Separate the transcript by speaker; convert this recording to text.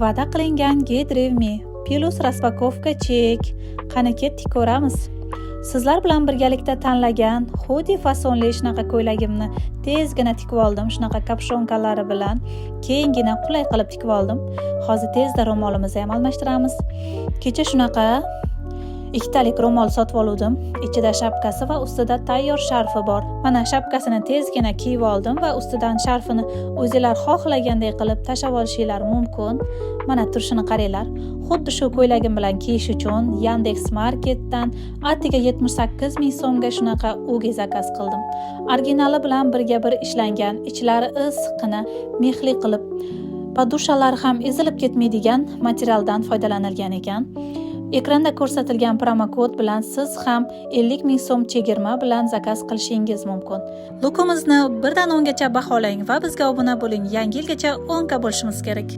Speaker 1: Va'da qilingan Gidrivmi плюс распаковка чек. Qani, ketdik, ko'ramiz. Sizlar bilan birgalikda tanlagan xuddi fasonli shunaqa ko'ylagimni tezgina tikib oldim, shunaqa капюшонка lari bilan kengina, qulay qilib tikib oldim. Hozir tezda ro'molimizni ham almashtiramiz. Kecha shunaqa ikkitalik ro'mol sotib oluvdim. Ichida shapkasi va ustida tayyor sharfi bor. Mana, shapkasini tezgina kiyib oldim va ustidan sharfini o'zinglar xohlaganday qilib tashlab olishinglar mumkin. Mana, turishini qaranglar. Xuddi shu ko'ylagim bilan kiyish uchun Yandex Marketdan atiga 78 ming so'mga shunaqa ugi заказ qildim. Originali bilan birga bir ishlangan, ichlari issiqqina, mexli qilib, подушка lari ham ezilib ketmaydigan materialdan foydalanilgan ekan. Ekranda ko'rsatilgan promokod bilan siz ham 50 ming so'm chegirma bilan заказ qilishingiz mumkin. Лук imizni 1 dan 10 gacha baholang va bizga obuna bo'ling. Yangi yilgacha 10 ka bo'lishimiz kerak.